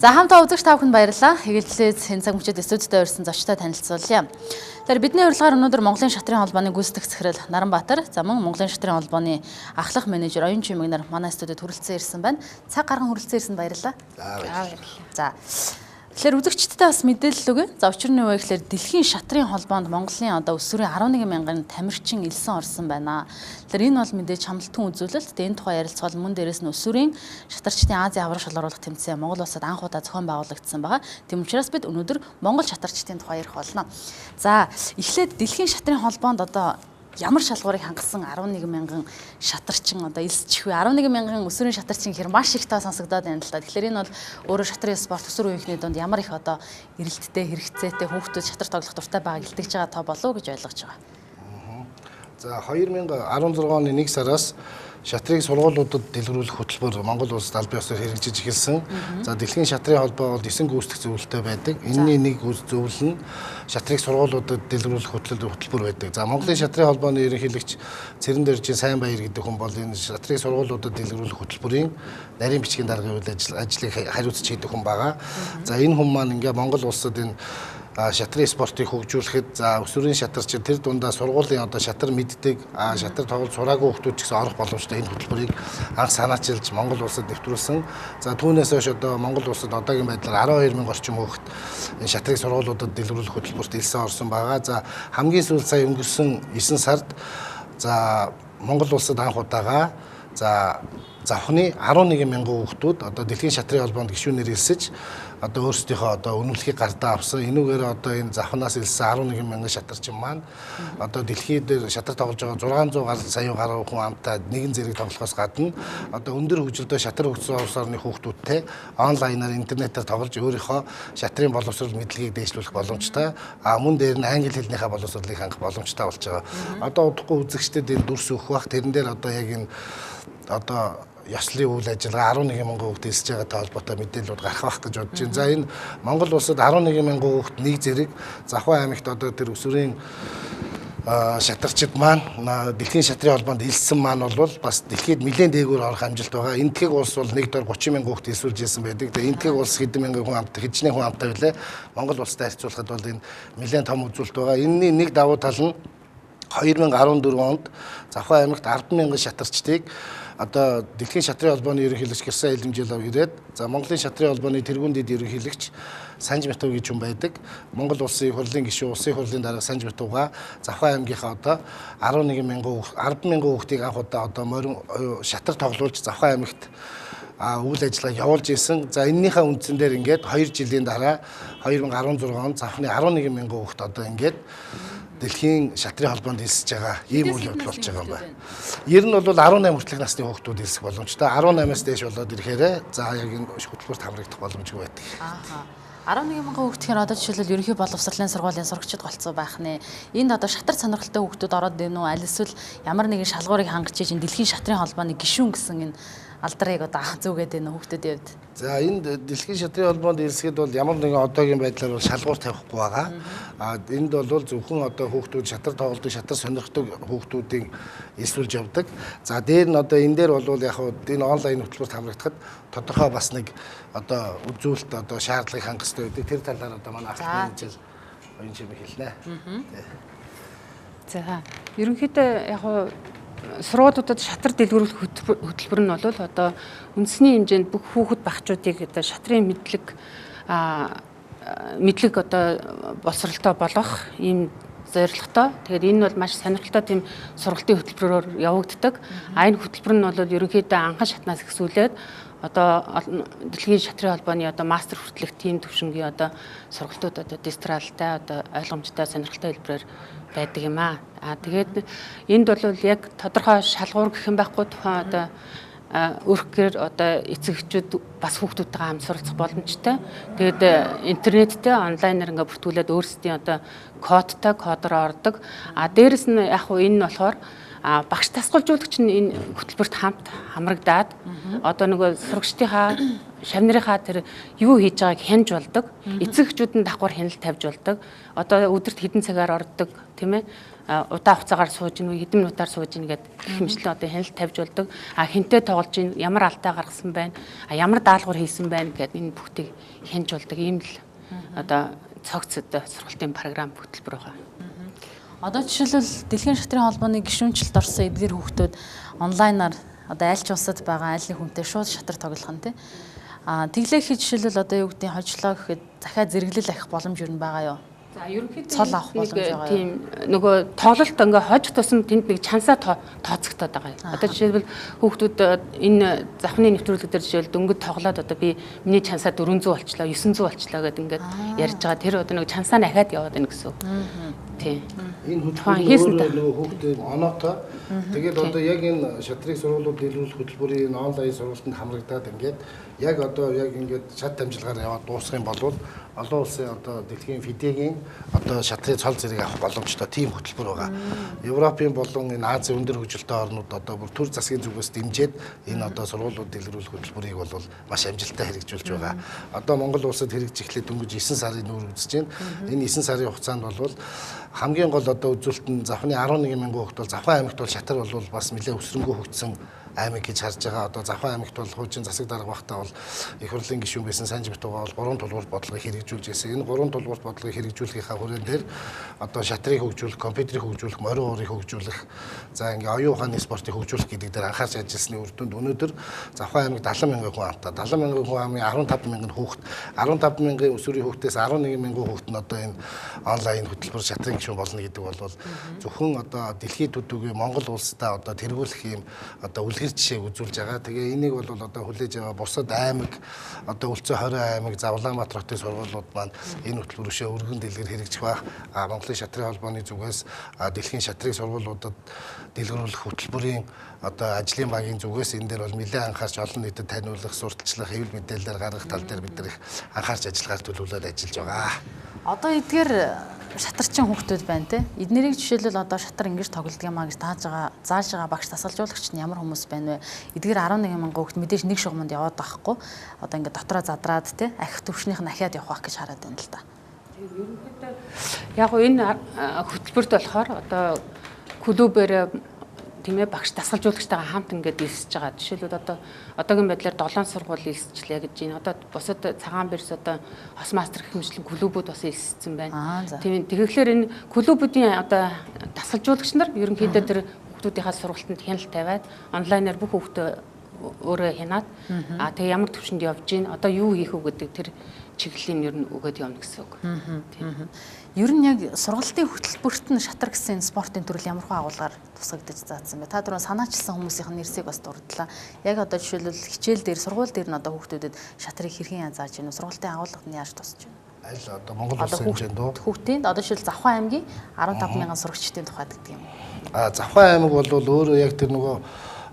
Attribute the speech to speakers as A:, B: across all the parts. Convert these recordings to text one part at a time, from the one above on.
A: За хамтаа үзэгч та бүхэнд баярлалаа. Хэгэлзлээс энэ цаг мөчид студидтэй урьсан зочтой танилцуулъя. Тэгэхээр бидний урилгаар өнөөдөр Монголын шатрын холбооны гүйцэтгэх захирал Наранбаатар, за мөн Монголын шатрын холбооны ахлах менежер Оюун Чимэг нар манай студид хүрэлцэн ирсэн байна. Цаг гарган хүрэлцэн ирсэнд баярлалаа.
B: За баярлалаа.
A: За. Тэгэхээр үзэгчдэд бас мэдээлэл өгье. За учир нь юу вэ гэхээр дэлхийн шатрын холбоонд Монголын одоо өсвөрийн 11 мянган тамирчин элсэн орсон байна. Тэгэхээр энэ бол мэдээж хамлалтын үзүүлэлт. Тэгээ энэ тухай ярилцгал мөн дээрээс нь өсвөрийн шатарчдын Азийн аврах шалгаруулах тэмцээн Монгол улсад анх удаа зохион байгуулагдсан байгаа. Тэм учраас бид өнөөдөр Монгол шатарчдын тухай ярих болно. За эхлээд дэлхийн шатрын холбоонд одоо ямар шалгуурыг хангасан 11 мянган шатарчин одоо элсчих вэ? 11 мянган өсвөрийн шатарчин гэхэр маш их тоо сонсогдоод байна л да. Тэгэхээр энэ бол өөрөө шатрын спорт өсвөр үеийнхний дунд ямар их одоо эрэлттэй, хэрэгцээтэй хүүхдүүд шатар тоглох дуртай байгааг илтгэж байгаа тоо болов уу гэж ойлгож байгаа.
B: За 2016 оны 1 сараас шатрыг сургуулиудад дэлгэрүүлэх хөтөлбөр Монгол улсад албан ёсоор хэрэгжиж эхэлсэн. За дэлхийн шатрын холбоо бол 9 гүйцэтгэх зөвлөлтөй байдаг. Энэний нэг зөвлөл нь шатрыг сургуулиудад дэлгэрүүлэх хөтөлбөр байдаг. За Монголын шатрын холбооны ерөнхийлөгч Цэрэн дээржийн Сайн Баяр гэдэг хүн бол энэ шатрыг сургуулиудад дэлгэрүүлэх хөтөлбөрийн нарийн бичгийн даргын үйл ажлыг хариуцж хийдэг хүн байгаа. За энэ хүн маань ингээ Монгол улсад энэ шатрын спортыг хөгжүүлэхэд за өсвөрийн шатарч тэр дундаа сургуулийн одоо шатар мэддэг шатар тоглож сураагүй хүмүүс ч гэсэн орох боломжтой энэ хөтөлбөрийг анх санаачилж Монгол улсад нэвтрүүлсэн. За түүнээс хойш одоо Монгол улсад одоогийн байдлаар 12 мянга орчим хүүхэд энэ шатрыг сургуулиудад дэлгэрүүлэх хөтөлбөрт элсэн орсон байгаа. За хамгийн сүүлд сая өнгөрсөн 9 сард за Монгол улсад анх удаага за завхны 11 мянган хүүхдүүд одоо дэлхийн шатрын холбоонд гишүүнээр элсэж одоо өөрсдийнхөө одоо үнэмлэхийг гардаа авсан. Энүүгээр одоо энэ завхнаас элсэн 11 мянган шатарчин маань одоо дэлхийд дээр шатар тоглож байгаа 600 сая гаруй хүн амтай нэгэн зэрэг тоглохоос гадна одоо өндөр хөгжилтэй шатар хөгжсөн улс орны хүүхдүүдтэй онлайнаар интернетээр тоглож өөрийнхөө шатрын боловсрол мэдлэгийг дээшлүүлэх боломжтой. А мөн дээр нь англи хэлнийхээ боловсролыг хангах боломжтой болж байгаа. Одоо удахгүй үзэгчдэд энэ дүрс өгөх бах. Тэрэн дээр одоо яг энэ одоо ёслолын үйл ажиллагаа 11 мянган хүүхд элсэж байгаатай холбоотой мэдээллүүд гарах байх гэж бодож байна. За энэ Монгол улсад 11 мянган хүүхд нэг зэрэг Завхан аймагт одоо тэр өсвөрийн шатарчид маань дэлхийн шатрын холбоонд элссэн маань бол бас дэлхийд нэлээд дээгүүр орох амжилт байгаа. Энэтхэг улс бол нэг дор 30 мянган хүүхд элсүүлж ирсэн байдаг. Тэгээ Энэтхэг улс хэдэн мянган хүн амтай, хэдчнээ хүн амтай билээ. Монгол улстай харьцуулахад бол энэ нэлээд том үзүүлэлт байгаа. Энэний нэг давуу тал нь 2014 онд Завхан аймагт 10 мянган шатарчдыг одоо дэлхийн шатрын холбооны ерөнхийлөгч Герсан Илэмжилов ирээд за Монголын шатрын холбооны тэргүүн дэд ерөнхийлөгч Санж Мятуу гэж хүн байдаг. Монгол улсын их хурлын гишүүн, улсын их хурлын дарга Санж Мятууга Завхан аймгийнхаа одоо 11 мянган 10 мянган хүүхдийг анх удаа одоо морин шатар тоглуулж Завхан аймагт үйл ажиллагаа явуулж исэн. За энэнийхээ үндсэн дээр ингээд 2 жилийн дараа 2016 онд Завхны 11 мянган хүүхд одоо ингээд дэлхийн шатрын холбоонд элсэж байгаа ийм үйл явдал болж байгаа юм байна. Ер нь бол 18 хүртэлх насны хүүхдүүд элсэх боломжтой. 18-аас дээш болоод ирэхээрээ за яг энэ хөтөлбөрт хамрагдах боломжгүй байдаг.
A: Ааха. 11 мянган хүүхд гэхээр одоо жишээлбэл ерөнхий боловсролын сургуулийн сурагчид голцоо байх нэ. Энд одоо шатар сонирхолтой хүүхдүүд ороод ийн үү? Аль эсвэл ямар нэгэн шалгуурыг хангаж иж энэ дэлхийн шатрын холбооны гишүүн гэсэн энэ алдрыг одоо зүгээд энэ хүүхдүүдийн хувьд.
B: За энд дэлхийн шатрын холбоонд элсэхэд бол ямар нэгэн одоогийн байдлаар бол шалгуур тавихгүй байгаа. А энд бол зөвхөн одоо хүүхдүүд шатар тоглодог, шатар сонирхдаг хүүхдүүдийг элсүүлж явдаг. За дээр нь одоо энэ дээр бол яг энэ онлайн хөтөлбөрт хамрагдахад тодорхой бас нэг одоо үзүүлэлт одоо шаардлагыг хангах хэрэгтэй байдаг. Тэр талаар одоо манай ахлах менежер Оюун Чимэг хэлнэ.
C: За ерөнхийдөө яг сургуулиудад шатар дэлгэрүүлэх хөтөлбөр нь бол одоо үндэсний хэмжээнд бүх хүүхэд багчуудыг одоо шатрын мэдлэг мэдлэг одоо боловсролтой болгох ийм зорилготой. Тэгэхээр энэ бол маш сонирхолтой тийм сургалтын хөтөлбөрөөр явагддаг. А энэ хөтөлбөр нь бол ерөнхийдөө анхан шатнаас эхлүүлээд одоо дэлхийн шатрын холбооны одоо мастер хүртэлх тийм төвшингийн одоо сургалтууд одоо дистралтай одоо ойлгомжтой сонирхолтой хэлбэрээр байдаг юм аа. А тэгээд энд бол яг тодорхой шалгуур гэх юм байхгүй, тухайн одоо өрхгөр одоо эцэг эхчүүд бас хүүхдүүдтэйгээ хамт суралцах боломжтой. Тэгээд интернеттэй онлайнаар ингээ бүртгүүлээд өөрсдийн одоо кодтой кодоор ордог. А дээрэс нь яг хуу энэ нь болохоор багш тасгалжуулагч нь энэ хөтөлбөрт хамт хамрагдаад одоо нөгөө сурагчдынхаа шавнырынхаа тэр юу хийж байгааг хянж болдог. Эцэг эхчүүд нь давхар хяналт тавьж болдог. Одоо өдөрт хэдэн цагаар ордог, тийм ээ? Удаан хугацаагаар сууж гин үү, хэдэн минутаар сууж гин гэдэг хэмжлэн одоо хяналт тавьж болдог. А хинтээ тоглож гин, ямар алдаа гаргасан байна, а ямар даалгавар хийсэн байна гэдэг энэ бүгдийг хянж болдог. Ийм л одоо цогц одоо сургалтын програм хөтөлбөр байгаа.
A: Одоо жишээлбэл Дэлхийн шатрын холбооны гишүүнчлэлд орсон эдгээр хүүхдүүд онлайнаар одоо аль ч улсад байгаа аль нэг хүнтэй шууд шатар тоглох нь тий. А тэглээх жишээлбэл одоо юу гэдгийг хожлоо гэхэд захиа зэрэглэл ахих боломж юу байгаа юу?
C: За ерөнхийдөө
A: цол авах боломж байгаа юу?
C: Тийм нөгөө тоглолт ингээ хожих тусам тэнд нэг чансаа тооцогдоод байгаа юм. Одоо жишээлбэл хүүхдүүд энэ завхны нэвтрүүлэг дээр жишээл дөнгөж тоглоод одоо би миний чансаа 400 болчлоо, 900 болчлоо гэдээ ингээд ярьж байгаа. Тэр одоо нэг чансаа нахаад яваад байна гэсэн үг. Тийм.
B: Энэ хөтөлбөр нөгөө хүүхдийн оноотой. Тэгээд одоо яг энэ шатрыг сургуулиуд дэлгэрүүлэх хөтөлбөрийн энэ онлайн сургалтанд хамрагдаад ингээд яг одоо яг ингээд шат дамжилгаар яваад дуусах юм бол олон улсын одоо дэлхийн ФИДЕ-гийн одоо шатрын цол зэрэг авах боломжтой тийм хөтөлбөр байгаа. Европын болон энэ Азийн өндөр хөгжилтэй орнууд одоо бүр төр засгийн зүгээс дэмжиж энэ одоо сургуулиуд дэлгэрүүлэх хөтөлбөрийг бол маш амжилттай хэрэгжүүлж байгаа. Одоо Монгол улсад хэрэгжих эхлээд дөнгөж 9 сарын нүүр үзэж байна. Энэ 9 сарын хугацаанд бол хамгийн гол одоо үзүүлэлт нь завхны 11 мянган хүүхэд бол Завхан аймагт бол шатар бол бас нэлээд өсрөнгөө хөгжсөн аймаг гэж харж байгаа. Одоо Завхан аймагт бол хуучин засаг дарга багтаа бол их хурлын гишүүн байсан Санжимтуга бол 3 тулгуур бодлогыг хэрэгжүүлж байсан. Энэ 3 тулгуур бодлогыг хэрэгжүүлэхийнхаа хүрэн дээр одоо шатрыг хөгжүүлэх, компьютерийг хөгжүүлэх, морин уурыг хөгжүүлэх, за ингээ оюун ухааны спортыг хөгжүүлэх гэдэг дээр анхаарч ажилласны үр дүнд өнөөдөр Завхан аймаг 70 мянган хүн амтай. 70 мянган хүн амын 15 мянган хүүхэд, 15 мянган өсвөрийн хүүхдээс 11 мянган хүүхэд нь одоо энэ онлайн хөтөлбөр шатрын гишүүн болно гэдэг бол зөвхөн одоо дэлхийн төдийгүй Монгол улсдаа одоо тэргүүлэх юм одоо үлгэр жишээг үзүүлж байгаа. Тэгээ энийг бол одоо хүлээж аваа бусад аймаг одоо Үлцэн 20 аймаг, Улаанбаатар хотын сургуулиуд маань энэ хөтөлбөрөшөө өргөн дэлгэр хэрэгжих байх. А Монголын шатрын холбооны зүгээс дэлхийн шатрын сургуулиудад дэлгэрүүлэх хөтөлбөрийн одоо ажлын багийн зүгээс энэ дээр бол нэлээд анхаарч олон нийтэд таниулах, сурталчлах, хэвлэл мэдээлэлээр гаргах тал дээр бид нар их анхаарч ажиллагаар төлөвлөд ажиллаж байгаа.
A: Одоо эдгээр шатарчин хүүхдүүд байна те. Эднэрийг жишээлбэл одоо шатар ингэж тоглодог юм а гэж тааж байгаа, зааж байгаа багш тасгалжуулагч нь ямар хүмүүс байна вэ? Эдгээр 11 мянган хүүхд мэдээж нэг шугамд яваад байхгүй. Одоо ингээд дотроо задраад те, ахих төвшнийх нь ахиад явах байх гэж хараад байна л да.
C: Ерөнхийдөө яг гоо энэ хөтөлбөрт болохоор одоо клубээр тийм ээ багш дасгалжуулагчтайгаа хамт ингээд элсэж байгаа. Жишээлбэл одоо одоогийн байдлаар 7 сургууль элсчлээ гэж байна. Одоо бусад цагаан бэрс одоо хос мастер гэх мэтлэн клубүүд бас элссэн байна. Тийм тэгэхээр энэ клубүүдийн одоо дасгалжуулагч нар ерөнхийдөө тэр хүүхдүүдийнхаа сургалтанд хяналт тавиад онлайнаар бүх хүүхдээ өөрөө хянаад а тэгээ ямар төвшөнд явж гин одоо юу хийх үү гэдэг тэр чиглэлийн ер нь өгөөд явна гэсэн үг. Тийм.
A: Ер нь яг сургалтын хөтөлбөрт нь шатар гэсэн энэ спортын төрөл ямар хөө агуулгаар тусгагдаж заасан бэ? Та түрүүн санаачилсан хүмүүсийн нэрсийг бас дурдлаа. Яг одоо жишээлбэл хичээл дээр, сургууль дээр нь одоо хүүхдүүдэд шатрыг хэрхэн яаж зааж гинэ? Сургалтын агуулгад нь яаж тусч байна?
B: Аль одоо Монгол улсын хэмжээнд үү?
A: Хүүхдийн одоо жишээл Завхан аймгийн 15 мянган сурагчдын тухайд гэдэг юм.
B: А Завхан аймаг бол өөрөө яг тэр нөгөө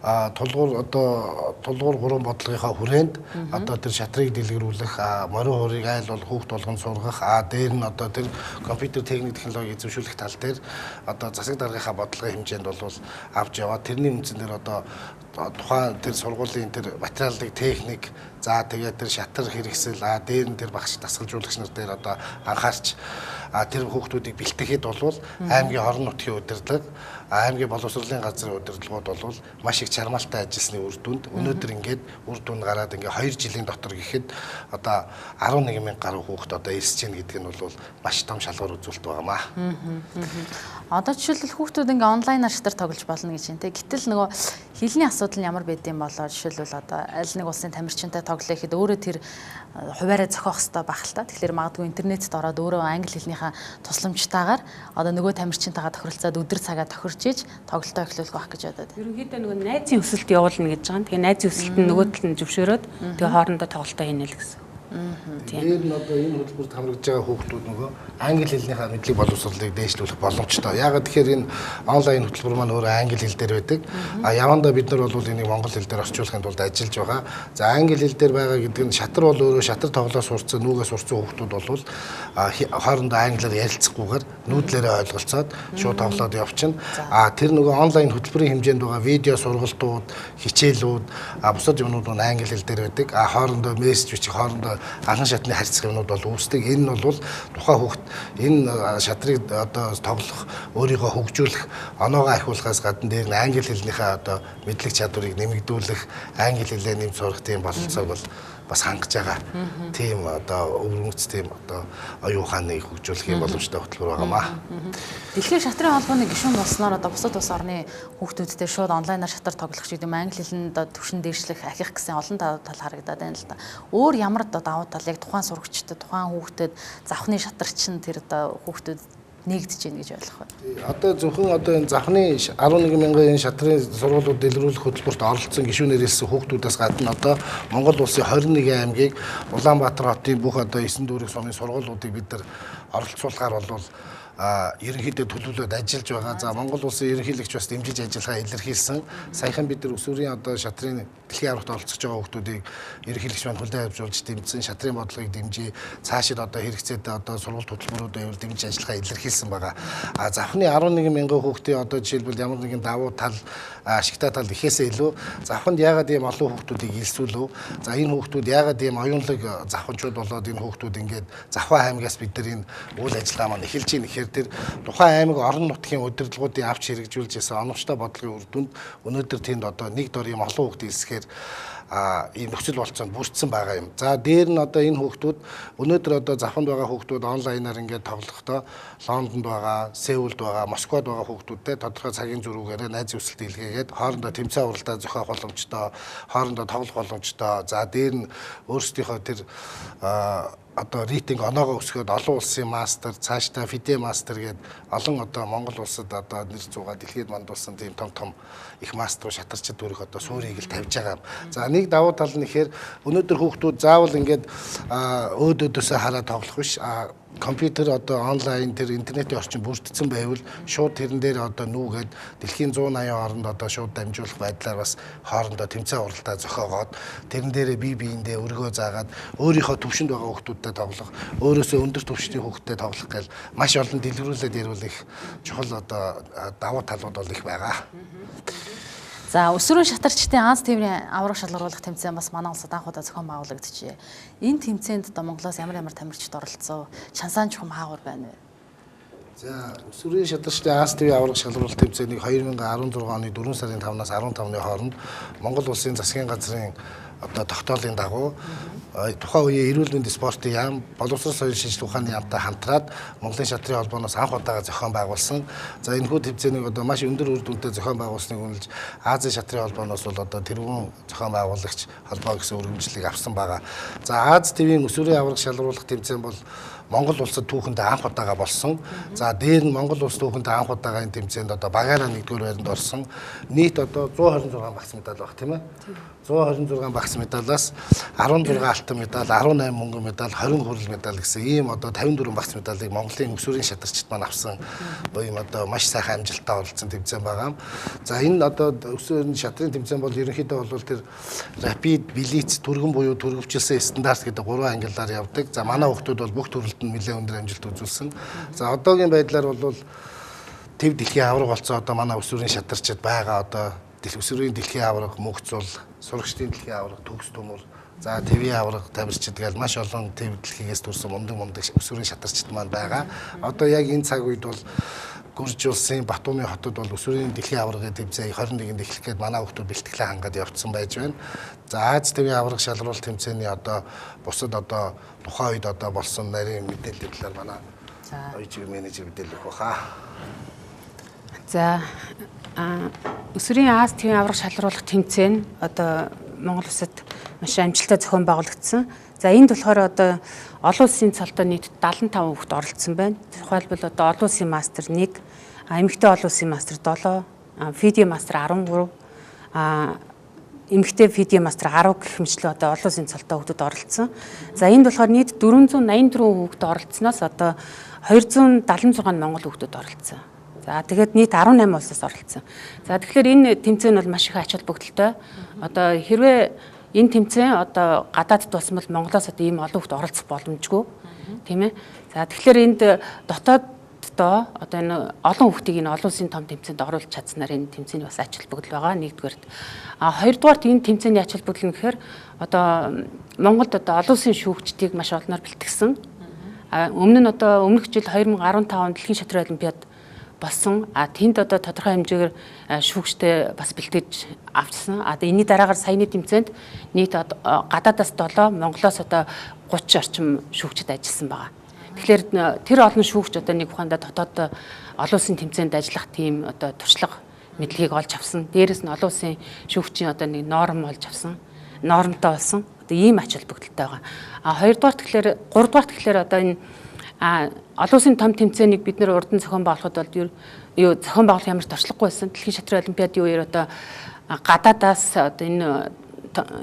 B: тулгуур одоо тулгуур гурван бодлогынхаа хүрээнд одоо тэр шатрыг дэлгэрүүлэх, морин хуурыг айл бол хүүхд болгонд сургах, дээр нь одоо тэр компьютер техник технологи эзэмшүүлэх тал дээр одоо засаг даргынхаа бодлогын хэмжээнд бол авч яваад тэрний үндсэн дээр одоо тухайн тэр сургуулийн тэр материалын техник, за тэгээд тэр шатар хэрэгсэл, дээр нь тэр багш дасгалжуулагч нар дээр одоо анхаарч тэр хүүхдүүдийг бэлтгэхэд бол аймгийн орон нутгийн удирдлага, аймгийн боловсролын газрын удирдлагууд бол маш их чармаалтай ажилласны үр дүнд өнөөдөр ингээд үр дүн гараад ингээд 2 жилийн дотор гэхэд одоо 11 мянга гаруй хүүхэд одоо ирсэж гин гэдэг нь бол маш том шалгуур үзүүлэлт байгаамаа.
A: Одоо жишээлбэл хүүхдүүд ингээд онлайнаар шатар тоглож болно гэж байна те. Гэтэл нөгөө хэлний асуудал нь ямар байд юм болоо жишээлбэл одоо аль нэг улсын тамирчинтай тоглох гэхэд өөрөө тэр хуваараа зохиох хэрэгтэй байх л та. Тэгэхээр магадгүй интернетд ороод өөрөө англи хэлнийхаа тусламжтайгаар одоо нөгөө тамирчинтайгаа тохиролцоод өдөр цагаа тохирч иж тоглолтоо эхлүүлэх байх гэж бодоод.
C: Ерөнхийдөө нөгөө найзын өсөлт явуулна гэж байгаа юм. Тэгээ найзын өсөлт нь нөгөө тал нь зөвшөөрөөд тэгээ хоорондоо тоглолтоо хийнэ л гэсэн.
B: Тийм. Дээр нь одоо энэ хөтөлбөрт хамрагдж байгаа хүүхдүүд нөгөө англи хэлнийхаа мэдлэг боловсролыг дээшлүүлэх боломжтой. Яагаад тэгэхээр энэ онлайн хөтөлбөр маань өөрөө англи хэл дээр байдаг. А явандаа бид нар бол энийг монгол хэл дээр орчуулахын тулд ажиллаж байгаа. За англи хэл дээр байгаа гэдэг нь шатар бол өөрөө шатар тоглоо сурцсан, нүүгээ сурцсан хүүхдүүд бол хоорондоо англиар ярилцахгүйгээр нүүдлээрээ ойлголцоод шууд тоглоод явчихна. А тэр нөгөө онлайн хөтөлбөрийн хэмжээнд байгаа видео сургалтууд, хичээлүүд, бусад юмнууд нь англи хэл дээр байдаг. А хоорондоо мессеж бичих, хоорондоо анхан шатны харьцах юмнууд бол үүсдэг. Энэ нь бол тухайн хүүхд энэ шатрыг одоо тоглох, өөрийгөө хөгжүүлэх, оноогоо ахиулахаас гадна дээр нь англи хэлнийхээ одоо мэдлэг чадварыг нэмэгдүүлэх, англи хэлээ нэмж сурах тийм бололцоог бол бас хангаж байгаа. Тийм одоо өвөрмөц тийм одоо оюун ухааныг хөгжүүлэх юм боломжтой хөтөлбөр байгаамаа.
A: Дэлхийн шатрын холбооны гишүүн болсноор одоо бусад улс орны хүүхдүүдтэй шууд онлайнаар шатар тоглох ч гэдэг юм, англи хэлэнд түвшин дээшлэх, ахих гэсэн олон тал харагдаад байна л да. Өөр ямар одоо давуу тал яг тухайн сурагчдад, тухайн хүүхдэд завхны шатар чинь тэр одоо хүүхдүүд нэгдэж гин гэж ойлгох вэ?
B: Одоо зөвхөн одоо энэ завхны 11 мянган энэ шатрын сургуулиуд дэлгэрүүлэх хөтөлбөрт оролцсон гишүүнээр хэлсэн хүүхдүүдээс гадна одоо Монгол улсын 21 аймгийг Улаанбаатар хотын бүх одоо 9 дүүрэг сумын сургуулиудыг бид нар оролцуулахаар бол ерөнхийдөө төлөвлөд ажиллаж байгаа. За Монгол улсын ерөнхийлөгч бас дэмжиж ажиллагаа илэрхийлсэн. Саяхан бид нар өсвөрийн одоо шатрын дэлхийн аврагт оролцож байгаа хүүхдүүдийг ерөнхийлөгч маань хүлээн авч дэмжсэн, шатрын бодлогыг дэмжиж, цаашид одоо хэрэгцээтэй одоо сургалт хөтөлбөрүүдээ байвал дэмжиж ажиллагаа илэрхийлсэн байгаа. А завхны 11 мянган хүүхдийн одоо жишээлбэл ямар нэгэн давуу тал, ашигтай тал ихээсээ илүү завханд яагаад ийм олон хүүхдүүдийг илсүүлв? За энэ хүүхдүүд яагаад ийм оюунлаг завханчууд болоод энэ хүүхдүүд ингээд Завхаа аймгаас бид нар энэ үйл ажиллагаа маань эхэлж байна гэхээр тэр тухайн аймаг орон нутгийн удирдлагуудын авч хэрэгжүүлж байсан оновчтой бодлогын үр дүнд өнөөдөр тэнд одоо нэг дор ийм олон хүүхд илсэхээр ийм нөхцөл болцоонд бүрдсэн байгаа юм. За дээр нь одоо энэ хүүхдүүд өнөөдөр одоо завханд байгаа хүүхдүүд онлайнаар ингээд тоглохдоо Лондонд байгаа, Сеулд байгаа, Москвад байгаа хүүхдүүдтэй тодорхой цагийн зөрүүгээрээ найз өсөлт илгээгээд хоорондоо тэмцээн уралдаа зохиох боломжтой, хоорондоо тоглох боломжтой. За дээр нь өөрсдийнхөө тэр одоо рейтинг оноогоо өсгөөд олон улсын мастер, цаашдаа ФИДЕ мастер гээд олон одоо Монгол улсад одоо нэр зуугаа дэлхийд мандуулсан тийм том том их мастер шатарчид төрөх одоо суурийг л тавьж байгаа юм. За нэг давуу тал нь ихээр өнөөдөр хүүхдүүд заавал ингээд өөд өөдөөсөө хараад тоглох биш. Компьютер одоо онлайн тэр интернетийн орчин бүрдсэн байвал шууд тэрэн дээр одоо нүүгээд дэлхийн 180 оронд одоо шууд дамжуулах байдлаар бас хоорондоо тэмцээн уралдаа зохиогоод тэрэн дээрээ бие биендээ өргөө заагаад өөрийнхөө төвшөнд байгаа хүүхдүүдтэй тоглох, өөрөөсөө өндөр төвшний хүүхдтэй тоглох гэл маш олон дэлгэрүүлээд ярил их чухал одоо давуу талууд бол их байгаа.
A: За өсвөрийн шатарчдын Аз тээврийн аварга шалгаруулах тэмцээн бас манай улсад анх удаа зохион байгуулагджээ. Энэ тэмцээнд одоо Монголоос ямар ямар тамирчид оролцсон? Чансаан чухам хаагур байна вэ?
B: За өсвөрийн шатарчдын Аз тээврийн аварга шалгаруулах тэмцээнийг 2016 оны 4 сарын 5-наас 15-ны хооронд Монгол улсын засгийн газрын одоо тогтоолын дагуу тухайн үеийн эрүүл мэндийн спортын яам, боловсрол соёл шинжилгээ ухааны яамтай хамтраад Монголын шатрын холбооноос анх удаага зохион байгуулсан. За энэхүү тэмцээнийг одоо маш өндөр үр дүнтэй зохион байгуулсныг үнэлж Азийн шатрын холбооноос бол одоо тэргүүн зохион байгуулагч холбоо гэсэн өргөмжлөлийг авсан байгаа. За Аз твийн өсвөрийн аварга шалгаруулах тэмцээн бол Монгол улсад түүхэндээ анх удаага болсон. За дээр нь Монгол улс түүхэндээ анх удаага энэ тэмцээнд одоо багаараа нэгдүгээр байранд орсон. Нийт одоо 126 багц медаль баг тийм ээ. 126 багц медалаас 16 алтан медаль, 18 мөнгөн медаль, 20 хүрэл медаль гэсэн ийм одоо 54 багц медалийг Монголын өсвөрийн шатарчид маань авсан. Ийм одоо маш сайхан амжилттай оролцсон тэмцээн байгаа юм. За энэ одоо өсвөрийн шатрын тэмцээн бол ерөнхийдөө бол тэр rapid, blitz, түргэн буюу түргэвчилсэн стандарт гэдэг гурван ангиллаар явдаг. За манай хүүхдүүд бол бүх төрөлд нь нэлээд өндөр амжилт үзүүлсэн. За одоогийн байдлаар бол төв дэлхийн аварга болсон одоо манай өсвөрийн шатарчид байгаа одоо өсвөрийн дэлхийн аварга Мөнхцул, сурагчдын дэлхийн аварга Төгс Төмөр, за твийн аварга тамирчид гэл маш олон төв дэлхийгээс төрсэн мундаг мундаг өсвөрийн шатарчид маань байгаа. Одоо яг энэ цаг үед бол Гүрж улсын Батуми хотод бол өсвөрийн дэлхийн аваргын тэмцээн 21-нд эхлэх гээд манай хүүхдүүд бэлтгэлээ хангаад явцсан байж байна. За Аз твийн аварга шалруулалт тэмцээний одоо бусад одоо тухайн үед одоо болсон нарийн мэдээллийн талаар манай оюучиг менежер мэдээлэх баха.
C: За өсвөрийн Аз твийн аварга шалруулах тэмцээн одоо Монгол улсад маш амжилттай зохион байгуулагдсан. За энд болохоор одоо олон улсын цолтой нийт 75 хүүхэд оролцсон байна. Тухайлбал одоо олон улсын мастер 1, эмэгтэй олон улсын мастер 7, ФИДЕ мастер 13, Эмэгтэй FIDE мастер 10 гэх мэтлээ одоо олон улсын цолтой хүүхдүүд оролцсон. За энд болохоор нийт 484 хүүхд оролцсноос одоо 276 нь монгол хүүхдүүд оролцсон. За тэгээд нийт 18 улсаас оролцсон. За тэгэхээр энэ тэмцээн бол маш их ач холбогдолтой. Одоо хэрвээ энэ тэмцээн одоо гадаадд болсон бол Монголоос одоо ийм олон хүүхд оролцох боломжгүй, тийм ээ. За тэгэхээр энд дотооддоо одоо энэ олон хүүхдийг энэ олон улсын том тэмцээнд оруулж чадсанаар энэ тэмцээний бас ач холбогдол байгаа нэгдүгээрт. А хоёрдугаарт энэ тэмцээний ач холбогдол нь гэхээр одоо Монголд одоо олон улсын шүүгчдийг маш олноор бэлтгэсэн. А өмнө нь одоо өмнөх жил 2015 онд дэлхийн шатрын олимпиад болсон. А тэнд одоо тодорхой хэмжээгээр шүүгчтэй бас бэлтгэж авчсан. А энэний дараагаар саяны тэмцээнд нийт гадаадаас 7, Монголоос одоо 30 орчим шүүгчд ажилласан байгаа. Тэгэхээр тэр олон шүүгч одоо нэг ухаандаа дотоод олон улсын тэмцээнд ажиллах тийм одоо туршлага мэдлэгийг олж авсан. Дээрээс нь олон улсын шүүгчийн одоо нэг норм олж авсан. Нормтой болсон. Одоо ийм ач холбогдолтой байгаа. А хоёрдугаар тэгэхээр гуравдугаар тэгэхээр одоо энэ олон улсын том тэмцээнийг бид нэр урд нь зохион байгуулахад бол юу зохион байгуулах ямар туршлагагүй байсан. Дэлхийн шатрын олимпиадын үеэр одоо гадаадаас одоо энэ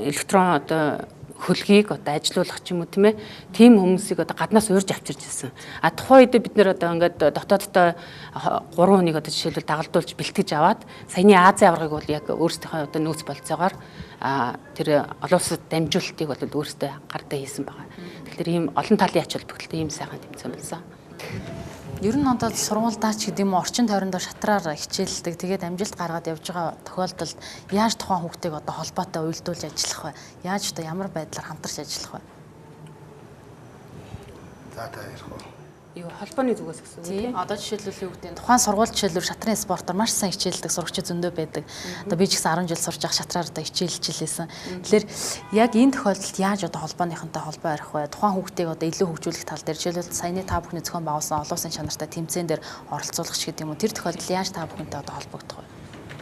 C: электрон одоо хөлгийг одоо ажилуулах ч юм уу тийм ээ тийм хүмүүсийг одоо гаднаас урьж авчирч ирсэн. А тухайн үед бид нэр одоо ингээд дотооддоо 3 хүнийг одоо жишээлбэл дагалдуулж бэлтгэж аваад саяны Азийн аваргыг бол яг өөрсдийнхөө одоо нөөц болцоогоор тэр олон улсад дамжуулалтыг бол өөрсдөө гардаа хийсэн байгаа. Тэгэхээр ийм олон талын ач холбогдолтой ийм сайхан тэмцээн болсон.
A: Ер нь одоо сургуульдаа ч гэдэг юм уу орчин тойрондоо шатраар хичээлдэг. Тэгээд амжилт гаргаад явж байгаа тохиолдолд яаж тухайн хүүхдийг одоо холбоотой уялдуулж ажиллах вэ? Яаж одоо ямар байдлаар хамтарч ажиллах вэ?
B: За та ярих уу?
C: Юу холбооны зүгээс гэсэн үг тийм.
A: Одоо жишээлбэл юу гэдэг нь тухайн сургууль жишээлбэл шатрын спортоор маш сайн хичээлдэг сурагчид зөндөө байдаг. Одоо би ч гэсэн 10 жил сурч явах шатраар одоо хичээлж илээсэн. Тэгэхээр яг энэ тохиолдолд яаж одоо холбооныхонтой холбоо арих вэ? Тухайн хүүхдийг одоо илүү хөгжүүлэх тал дээр жишээлбэл саяны та бүхний зохион байгуулсан олон улсын чанартай тэмцээн дээр оролцуулах ч гэдэг юм уу. Тэр тохиолдолд яаж та бүхэнтэй одоо холбогдох вэ?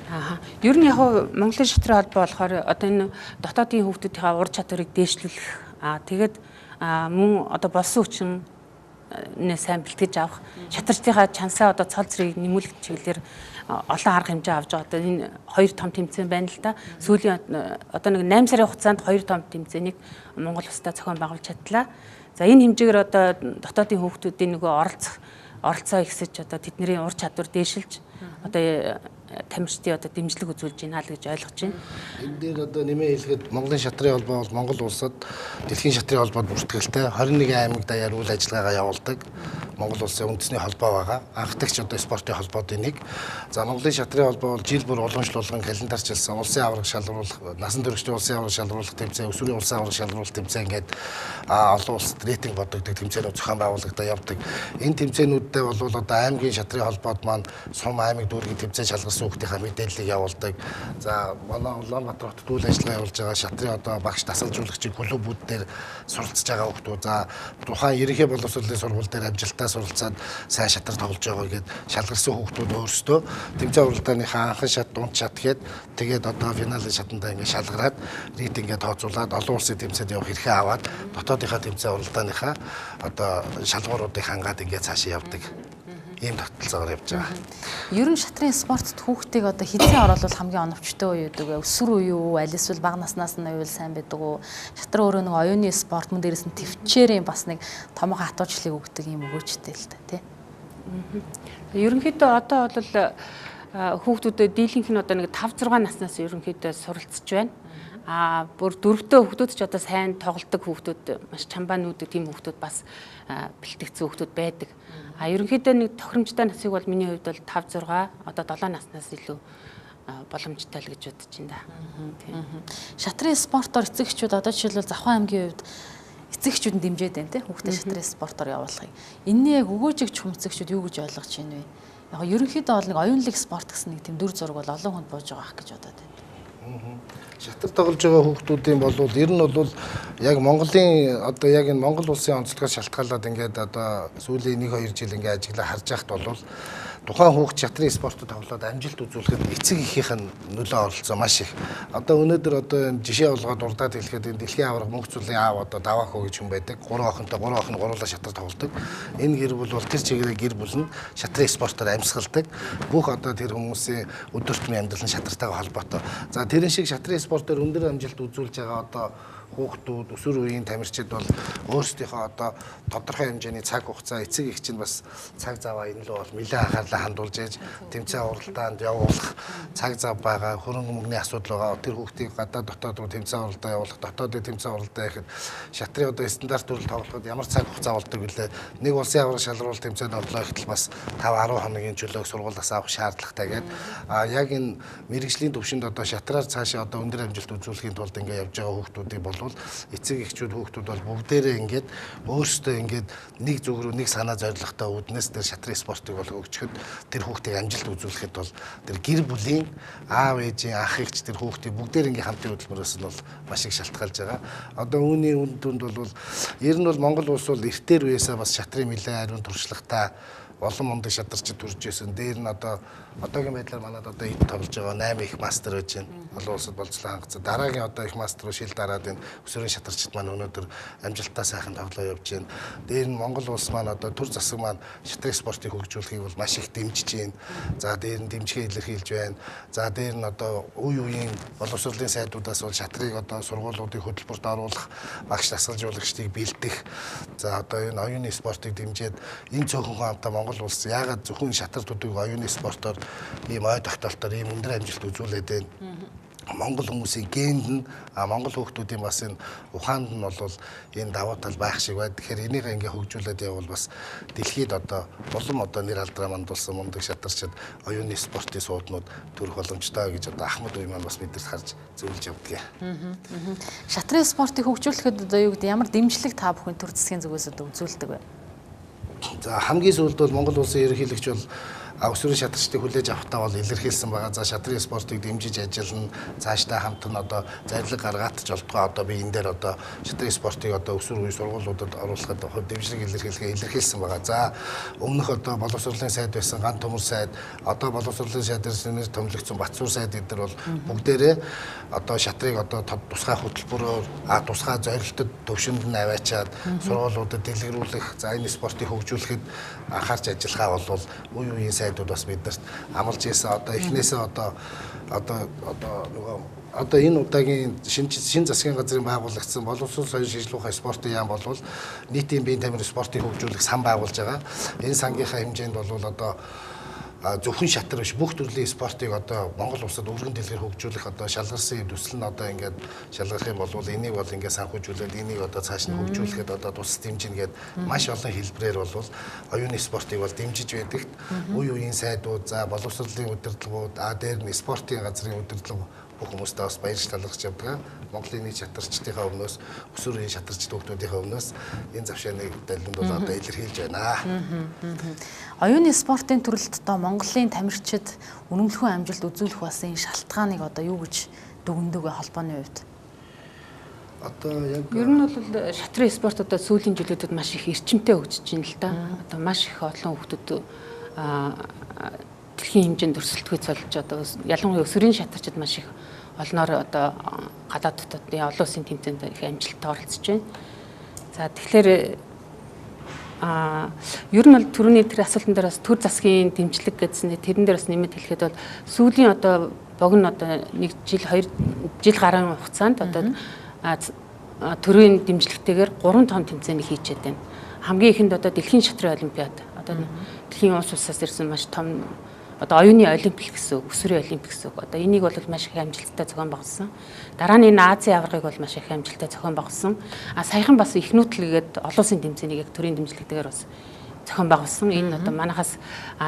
C: Аа. Ер нь яг Монголын шатрын холбоо болохоор одоо энэ дотоодын хүүхдүүдийнхээ ур чадварыг дээшлүүлэх. Аа тэгээд мөн одоо болсон хүчин нэ сайн бэлтгэж авах шатарчдынхаа чансаа одоо цол зэргийг нэмүүлэх чиглэлээр олон арга хэмжээ авч байгаа. Одоо энэ хоёр том тэмцээн байна л да. Сүүлийн одоо нэг 8 сарын хугацаанд хоёр том тэмцээнийг Монгол улсдаа зохион байгуулж чадлаа. За энэ хэмжээгээр одоо дотоодын хүүхдүүдийн нөгөө оролцоо ихсэж одоо тэдний ур чадвар дээшилж одоо тамирчдын одоо дэмжлэг үзүүлж байна л гэж ойлгож байна.
B: Энэ дээр одоо нэмээ хэлэхэд Монголын шатрын холбоо бол Монгол улсад дэлхийн шатрын холбоонд бүртгэлтэй 21 аймаг даяар үйл ажиллагаагаа явуулдаг. Монгол улсын үндэсний холбоо байгаа. Анхдагч одоо спортын холбоодын нэг. За Монголын шатрын холбоо бол жил бүр уламжлуулган календарчилсан улсын аварга шалгаруулах, насан туршидын улсын аварга шалгаруулах тэмцээн, өсвөрийн улсын аварга шалгаруулах тэмцээн гээд олон улсад рейтинг бодогддог тэмцээнүүд зохион байгуулагдаа явдаг. Энэ тэмцээнүүддээ бол одоо аймгийн шатрын холбоод маань сум аймаг дүүргийн тэмцээн шалгарсан хүүхдийнхаа мэдээллийг явуулдаг. За манай Улаанбаатар хотод үйл ажиллагаа явуулж байгаа шатрын одоо багш дасгалжуулагчийн клубүүд дээр суралцж байгаа хүүхдүүд, за тухайн ерөнхий боловсролын сургууль дээр амжилттай суралцаад сайн шатар тоглож байгаа гээд шалгарсан хүүхдүүд өөрсдөө тэмцээн уралдааныхаа анхан шат, дунд шат гээд тэгээд одоо финалийн шатандаа ингээд шалгараад рейтингээ тооцоолаад олон улсын тэмцээнд явах эрхээ аваад дотоодынхаа тэмцээн уралдааныхаа одоо шалгууруудыг хангаад ингээд цаашаа явдаг. Ийм тогтолцоогоор явж байгаа.
A: Ер нь шатрын спортод хүүхдийг одоо хэзээ оруулах хамгийн оновчтой үе гэдэг вэ? Өсвөр үе үү? Аль эсвэл бага наснаас нь уйл сайн байдаг уу? Шатар өөрөө нэг оюуны спорт мөн дээрээс нь төвчээрийн бас нэг томоохон хатуучлыг өгдөг юм өгөөчтэй л та тий.
C: Ерөнхийдөө одоо бол хүүхдүүдэд дийлэнх нь одоо нэг 5 6 наснаас ерөнхийдөө суралцж байна. А бүр дөрөвдөө хүүхдүүд ч одоо сайн тоглодог хүүхдүүд маш чамбаа нүүдэг тийм хүүхдүүд бас бэлтгэгдсэн хүүхдүүд байдаг. А ерөнхийдөө нэг тохиромжтой насыг бол миний хувьд бол 5 6 одоо 7 наснаас илүү боломжтой л гэж бодож байна да.
A: Шатрын спортоор эцэг эхчүүд одоо жишээлбэл Завхан аймгийн хувьд эцэг эхчүүд нь дэмжиж байна те хүүхдээ шатрын спортоор явуулахыг. Энэний яг өгөөжиг чухам эцэг эхчүүд юу гэж ойлгож байна вэ? Яг ерөнхийдөө бол нэг оюунлаг спорт гэсэн нэг тийм дүр зураг бол олон хүнд бууж байгаа ах гэж бодоод байна.
B: Шатар тоглож байгаа хүүхдүүдийн бол ер нь бол яг Монголын одоо яг энэ Монгол улсын онцлогоос шалтгаалаад ингээд одоо сүүлийн 1 2 жил ингээд ажиглаа харж байхад бол Тухайн хүүхд шатрын спортод тоглоод амжилт үзүүлэхэд эцэг эхийнх нь нөлөө оролцоо маш их. Одоо өнөөдөр одоо энэ жишээ болгоод дурдаад хэлэхэд энэ дэлхийн аварга мөнх зүйлийн аав одоо Даваахо гэж хүн байдаг. 3 охинтой 3 охин гурлаа шатар тоглодог. Энэ гэр бүл бол тэр чигээрээ гэр бүл нь шатрын спортоор амьсгалдаг. Бүх одоо тэр хүмүүсийн өдөр тутмын амьдрал нь шатартайгаа холбоотой. За тэрэн шиг шатрын спортоор өндөр амжилт үзүүлж байгаа одоо хүүхдүүд, өсвөр үеийн тамирчид бол өөрсдийнхөө одоо тодорхой хэмжээний цаг хугацаа эцэг эх чинь бас цаг заваа энэ лөө бол нэлээд анхаарлаа хандуулж ээж тэмцээн уралдаанд явуулах цаг зав байгаа, хөрөнгө мөнгөний асуудал байгаа. Тэр хүүхдийг гадаа дотоод руу тэмцээн уралдаа явуулах, дотоодын тэмцээн уралдаа яхад шатрын одоо стандарт төрөл тоглоход ямар цаг хугацаа болдог вүлээ. Нэг улсын аварга шалруул тэмцээнд орлоо гэтэл бас 5 10 хоногийн чөлөөг сургуулиас авах шаардлагатай гээд яг энэ мэрэгжлийн төвшөнд одоо шатраар цаашаа одоо өндөр амжилт үзүүлэхийн тулд ингээ явж байгаа хүүхдүүдийг болвол эцэг эхчүүд хүүхдүүд бол бүгдээрээ ингээд өөрсдөө ингээд нэг зүг рүү нэг санаа зорилготой үүднээс тэр шатрын спортыг бол хөгжихэд тэр хүүхдийг амжилт үзүүлэхэд бол тэр гэр бүлийн аав ээжийн ах эгч тэр хүүхдийг бүгдээр ингээд хамтын хөдөлмөрөөс нь бол маш их шалтгаалж байгаа. Одоо үүний үн дүнд бол ер нь бол Монгол улс бол эртээр үеэсээ бас шатрын нэлээд ариун туршлагатай олон мундаг шатарчид төрж исэн. Дээр нь одоо одоогийн байдлаар манад одоо эд тоглож байгаа 8 их мастер байж байна. Олон улсад болцлоо хангацсан. Дараагийн одоо их мастер руу шил дараад энэ өсвөрийн шатарчид маань өнөөдөр амжилттай сайхан тоглоо явж байна. Дээр нь Монгол улс маань одоо төр засаг маань шатрын спортыг хөгжүүлэхийг бол маш их дэмжиж байна. За дээр нь дэмжихээ илэрхийлж байна. За дээр нь одоо үе үеийн боловсролын сайдуудаас бол шатрыг одоо сургуулиудын хөтөлбөрт оруулах, багш дасгалжуулагчдыг бэлдэх. За одоо энэ оюуны спортыг дэмжиж энэ цөөхөн хамтаа Монгол улс яагаад зөвхөн шатар төдөг оюуны спортоор ийм ой тогтоолтоор ийм өндөр амжилт үзүүлээд байна. Монгол хүмүүсийн генд нь Монгол хүүхдүүдийн бас энэ ухаанд нь бол энэ давуу тал байх шиг байна. Тэгэхээр энийг ингээ хөгжүүлээд явбал бас дэлхийд одоо улам одоо нэр алдраа мандуулсан мундаг шатарчид оюуны спортын сууднууд төрөх боломжтой гэж одоо Ахмад үе маань бас бидэрт харж зөвлөж явдаг.
A: Шатрын спортыг хөгжүүлэхэд одоо юу гэдэг ямар дэмжлэг та бүхэн төр засгийн зүгээс одоо үзүүлдэг вэ?
B: За хамгийн сүүлд бол Монгол улсын ерөнхийлөгч бол өсвөрийн шатарчдыг хүлээж авахтаа бол илэрхийлсэн байгаа. За шатрын спортыг дэмжиж ажиллана. Цаашдаа хамт нь одоо зарлиг гаргаад ч болтгоо одоо би энэ дээр одоо шатрын спортыг одоо өсвөр үеийн сургуулиудад оруулахад хувь дэмжлэг илэрхийлэхээ илэрхийлсэн байгаа. За өмнөх одоо боловсролын сайд байсан Ган Төмөр сайд, одоо боловсролын сайдаар нэр томилогдсон Батсуур сайд эдгээр бол бүгдээрээ одоо шатрыг одоо тусгай хөтөлбөрөөр тусгай зорилтод төвшөнд нь аваачаад сургуулиудад дэлгэрүүлэх, за энэ спортыг хөгжүүлэхэд анхаарч ажиллахаа бол үе үеийн сайдууд бас биднэрт амлаж ийсэн. Одоо эхнээсээ одоо одоо одоо нөгөө одоо энэ удаагийн шин засгийн газрын байгуулагдсан боловсрол соёл шинжилгээ ухаан спортын яам болвол нийтийн биеийн тамир спортыг хөгжүүлэх сан байгуулж байгаа. Энэ сангийнхаа хэмжээнд бол одоо зөвхөн шатар биш бүх төрлийн спортыг одоо Монгол улсад өргөн дэлгэр хөгжүүлэх одоо шалгарсан юм төсөл нь одоо ингээд шалгарах юм бол энийг бол ингээд санхүүжүүлээд энийг одоо цааш нь хөгжүүлэхэд одоо тус дэмжинэ гээд маш олон хэлбэрээр бол оюуны спортыг бол дэмжиж байдагт үе үеийн сайдууд, за боловсролын удирдлагууд, дээр нь спортын газрын удирдлага бүх хүмүүстээ бас баярж талархаж явдаг. Монголын нийт шатарчдынхаа өмнөөс, өсвөр үеийн шатарчд хүүхдүүдийнхээ өмнөөс энэ завшааныг далинд бол одоо илэрхийлж байна.
A: Оюуны спортын төрөлд одоо Монголын тамирчид үнэмлэхүүн амжилт үзүүлэх бас энэ шалтгааныг одоо юу гэж дүгнэдэг вэ холбооны хувьд?
B: Одоо яг
C: ер нь бол шатрын спорт одоо сүүлийн жилүүдэд маш их эрчимтэй хөгжиж байна л да. Одоо маш их олон хүүхдүүд дэлхийн хэмжээнд өрсөлдөхөд болж одоо ялангуяа өсвөрийн шатарчид маш их олноор одоо гадаад дотоодын олон улсын тэмцээнд их амжилттай оролцож байна. За тэгэхээр ер нь бол түрүүний тэр асуултан дээр бас төр засгийн дэмжлэг гэсэн тэрэн дээр бас нэмэт хэлэхэд бол сүүлийн одоо богино одоо 1 жил 2 жил гаруй хугацаанд одоо төрийн дэмжлэгтэйгээр 3 том тэмцээнийг хийчихэд байна. Хамгийн ихэнд одоо дэлхийн шатрын олимпиад одоо дэлхийн улс улсаас ирсэн маш том одоо оюуны олимпик гэсэн үг, өсвөрийн олимпик гэсэн үг. Одоо энийг бол маш их амжилттай зохион байгуулсан. Дараа нь энэ Азийн аваргыг бол маш их амжилттай зохион байгуулсан. А саяхан бас их нүүтэл гээд олон улсын тэмцээнийг яг төрийн дэмжлэгтэйгээр бас зохион байгуулсан. Энэ одоо манахаас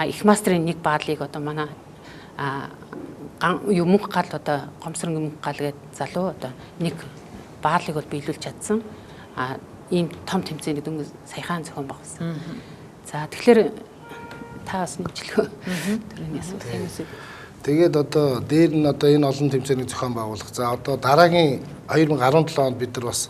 C: их мастерын нэг баалыг одоо манай мөнх гал одоо гомсрон мөнх гал гээд залуу одоо нэг баалыг бол биелүүлж чадсан. А ийм том тэмцээнийг дөнгөж саяхан зохион байгуулсан. За тэгэхээр та бас нэмжлэхөө төрөний асуулт.
B: Тэгээд одоо дээр нь одоо энэ олон тэмцээнийг зохион байгуулах. За одоо дараагийн 2017 онд бид нар бас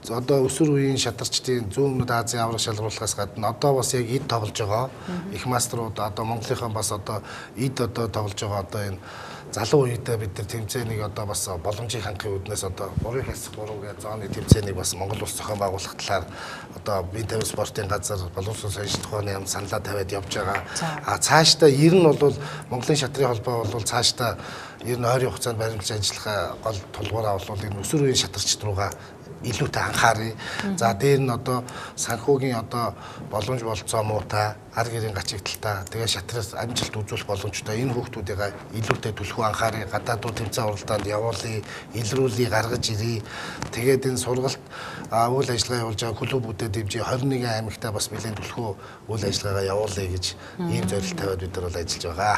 B: Одоо өсвөр үеийн шатарчдын зүүн өмнөд Азийн авраг шалгаруулахаас гадна одоо бас яг эд тоглож байгаа их мастерууд, одоо Монголынхон бас одоо эд одоо тоглож байгаа одоо энэ залуу үедээ бид нар тэмцээнийг одоо бас боломжийг хангахын үүднээс одоо 3 хэсэг 3 гэх зооны тэмцээнийг бас Монгол улс зохион байгуулах талаар одоо бие тавин спортын газар боловсрол соёл ухааны яам саналаа тавиад явж байгаа. А цаашдаа ер нь бол Монголын шатрын холбоо бол цаашдаа ер нь ойрын хугацаанд баримтлаж ажиллах гол тулгуураа бол энэ өсвөр үеийн шатарчид руугаа илүүтэй анхааръя. За дээр нь одоо санхүүгийн одоо боломж болцоо муутай, ар гэрийн гачигдaltaа, тэгээ шатраас амжилт үзүүлэх боломжтой энэ хүүхдүүдийг илүүтэй түлхүү анхааръя. Гадаад руу тэмцээн уралдаанд явуулъя, илрүүлье, гаргаж ирье. Тэгээд энэ сургалт үйл ажиллагаа явуулж байгаа клубүүдэд дэмжиж 21 аймагтаа бас нэлээд түлхүү үйл ажиллагаагаа явуулъя гэж ийм зорилт тавиад бид нар бол ажиллаж байгаа.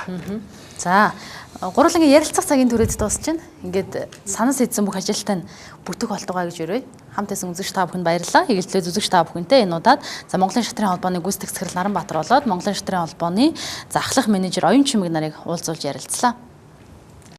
A: За гурлангийн ярилцах цагийн түрээд дуусчихна. Ингээд санаас эзэн бүх ажилтаа нь бүтэх болтугай гэж өрөөе. Хамт байсан үзэгч та бүхэнд баярлалаа. Хэгэлтлээ үзэгч та бүхэнтэй энэ удаад за Монголын шатрын холбооны гүйцэтгэх захирал Наранбаатар болоод Монголын шатрын холбооны за ахлах менежер Оюун Чимэг нарыг уулзуулж ярилцлаа.